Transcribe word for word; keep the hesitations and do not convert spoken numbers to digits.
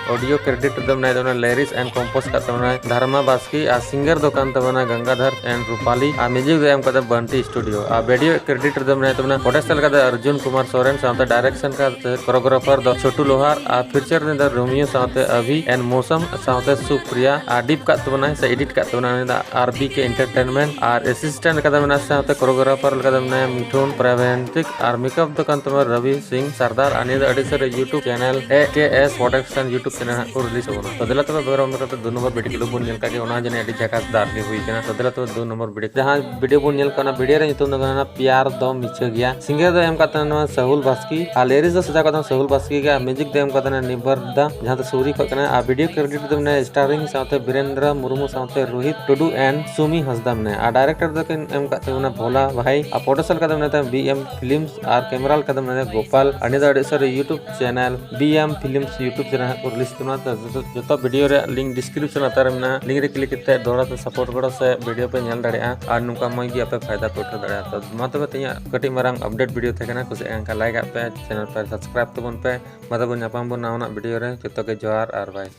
Audio credit ᱨᱮᱫᱚ ᱢᱮᱱᱟᱭ ᱛᱟᱵᱚᱱᱟ lyrics and compose ᱠᱟᱜ ᱛᱟᱵᱚᱱᱟᱭ ᱫᱷᱟᱨᱢᱟ ᱵᱟᱥᱠᱮ, ᱟᱨ singer ᱫᱚ ᱠᱟᱱ ᱛᱟᱵᱚᱱᱟ ᱜᱟᱝᱜᱟᱫᱷᱚᱨ and ᱨᱩᱯᱟᱞᱤ, ᱟᱨ music ᱫᱚ ᱮᱢ ᱠᱟᱫᱟ ᱵᱟᱱᱴᱤ Studio, ᱟᱨ video credit ᱨᱮᱫᱚ ᱢᱮᱱᱟᱭ ᱛᱟᱵᱚᱱᱟ producer ᱠᱟᱫᱟ ᱚᱨᱡᱩᱱ ᱠᱩᱢᱟᱨ ᱥᱚᱨᱮᱱ, ᱥᱟᱶᱛᱮ direction ᱠᱟᱫᱟ choreographer ᱫᱚ ᱪᱷᱳᱴᱩ ᱞᱳᱦᱟᱨ, ᱟᱨ feature ᱨᱮᱫᱚ ᱨᱳᱢᱤᱭᱳ ᱥᱟᱶᱛᱮ ᱟᱵᱷᱤ and ᱢᱳᱥᱚᱢ ᱥᱟᱶᱛᱮ ᱥᱩᱯᱨᱤᱭᱟ, ᱟᱨ edit ᱠᱟᱜ ᱛᱟᱵᱚᱱᱟᱭ ᱥᱮ edit ᱠᱟᱜ ᱛᱟᱵᱚᱱᱟᱭ ᱩᱱᱤ ᱫᱚ R B K Entertainment, ᱟᱨ assistant ᱞᱮᱠᱟᱛᱮ ᱢᱮᱱᱟᱭᱟ ᱥᱟᱶᱛᱮ choreographer ᱞᱮᱠᱟᱛᱮ ᱢᱮᱱᱟᱭᱟ ᱢᱤᱴᱷᱩᱱ ᱯᱨᱟᱵᱮᱱᱛᱤᱠ, ᱟᱨ makeup ᱫᱚ ᱠᱟᱱ ᱛᱟᱵᱚᱱᱟ ᱨᱚᱵᱤ ᱥᱤᱝ ᱥᱟᱨᱫᱟᱨ, ᱟᱨ ᱱᱤᱭᱟᱹ ᱫᱚ ᱟᱹᱰᱤ ᱩᱥᱟᱹᱨᱟ YouTube channel A K S Production YouTube channel ᱦᱟᱸᱜ ᱠᱚ release ᱛᱟᱵᱚᱱᱟ᱾ ᱛᱚ ᱫᱮᱞᱟ ᱛᱚᱵᱮ ᱵᱮᱨᱚᱢ ᱠᱟᱛᱮ ᱫᱩ ᱱᱚᱢᱵᱚᱨ video clip ᱵᱚᱱ ᱧᱮᱞ ᱠᱟᱜ ᱜᱮ, ᱚᱱᱟ ᱦᱚᱸ ᱡᱟᱹᱱᱤᱡ ᱟᱹᱰᱤ ᱡᱷᱟᱠᱟᱥ ᱫᱟᱨ ᱜᱮ ᱦᱩᱭ ᱠᱟᱱᱟ᱾ ᱛᱚ ᱫᱮᱞᱟ ᱛᱚᱵᱮ ᱫᱩ ᱱᱚᱢᱵᱚᱨ video clip, ᱡᱟᱦᱟᱸ video ᱵᱚᱱ ᱧᱮᱞ ᱠᱟᱜ ᱚᱱᱟ video ᱨᱮᱭᱟᱜ ᱧᱩᱛᱩᱢ ᱫᱚ ᱠᱟᱱᱟ ᱯᱭᱟᱨ ᱫᱚ ᱢᱤᱪᱷᱟᱹ ᱜᱮᱭᱟ᱾ Singer ᱫᱚ ᱮᱢ ᱠᱟᱜ ᱛᱟᱦᱮᱱᱟ ᱱᱚᱣᱟ ᱥᱟᱦᱩᱞ ᱵᱟᱥᱠᱮ, ᱟᱨ lyrics ᱫᱚ ᱥᱟᱡᱟᱣ ᱠᱟᱜ ᱛᱟᱦᱮᱱᱟ ᱥᱟᱦᱩᱞ ᱵᱟᱥᱠᱮ ᱜᱮ, ᱟᱨ music ᱫᱚ ᱮᱢ ᱠᱟᱜ ᱛᱟᱦᱮᱱᱟ ᱱᱤᱵᱟᱨᱫᱟ, ᱡᱟᱦᱟᱸ ᱫᱚ ᱥᱩᱨᱤ ᱠᱷᱚᱡ ᱠᱟᱱᱟ, ᱟᱨ video credit ᱫᱚ ᱢᱮᱱᱟᱭᱟ starring ᱥᱟᱶᱛᱮ ᱵᱤᱨᱮᱱᱫᱨᱚ ᱢᱩᱨᱢᱩ ᱥᱟᱶᱛᱮ ᱨᱳᱦᱤᱛ ᱴᱩᱰᱩ and ᱥᱩᱢᱤ ᱦᱟᱸᱥᱫᱟ ᱢᱮᱱᱟᱭᱟ, ᱟᱨ director ᱫᱚᱠᱤᱱ ᱮᱢ ᱠᱟᱜ ᱛᱟᱵᱚᱱᱟ ᱵᱷᱳᱞᱟ ᱵᱷᱟᱭ, ᱟᱨ producer ᱞᱮᱠᱟ ᱫᱚ ᱢᱮᱱᱟᱭ ᱛᱟᱵᱚᱱᱟ B M Films, ᱟᱨ camera ᱞᱮᱠᱟ ᱫᱚ ᱢᱮᱱᱟᱭᱟ ᱜᱳᱯᱟᱞ, ᱟᱨ ᱱᱤᱭᱟᱹ ᱫᱚ ᱟᱹᱰᱤ ᱩᱥᱟᱹᱨᱟ YouTube channel B M Films YouTube channel ᱦᱟᱸᱜ ᱠᱚ release ᱛᱟᱵᱚᱱᱟ᱾ ᱛᱚ ᱡᱚᱛᱚ, ᱡᱚᱛᱚ video ᱨᱮᱭᱟᱜ link description ᱞᱟᱛᱟᱨ ᱨᱮ ᱢᱮᱱᱟᱜᱼᱟ, link ᱨᱮ click ᱠᱟᱛᱮ ᱫᱚᱦᱲᱟ ᱛᱮ support ᱜᱚᱲᱚ ᱥᱮ video ᱯᱮ ᱧᱮᱞ ᱫᱟᱲᱮᱭᱟᱜᱼᱟ, ᱟᱨ ᱱᱚᱝᱠᱟ ᱢᱚᱡᱽ ᱜᱮ ᱟᱯᱮ ᱯᱷᱟᱭᱫᱟ ᱯᱮ ᱩᱴᱷᱟᱹᱣ ᱫᱟᱲᱮᱭᱟᱜᱼᱟ᱾ ᱛᱚ ᱢᱟ ᱛᱚᱵᱮ ᱛᱮᱦᱮᱧᱟᱜ ᱠᱟᱹᱴᱤᱡ ᱢᱟᱨᱟᱝ update video ᱛᱟᱦᱮᱸ ᱠᱟᱱᱟ, ᱠᱩᱥᱤᱭᱟᱜ ᱠᱟᱱ ᱠᱷᱟᱱ like ᱟᱜ ᱯᱮ, channel ᱯᱮ subscribe ᱛᱟᱵᱚᱱ ᱯᱮ᱾ ᱢᱟ ᱛᱚᱵᱮ ᱧᱟᱯᱟᱢ ᱵᱚᱱ ᱱᱟᱣᱟᱱᱟᱜ video ᱨᱮ, ᱡᱚᱛᱚ ᱜᱮ ᱡᱚᱦᱟᱨ ᱟᱨ bye᱾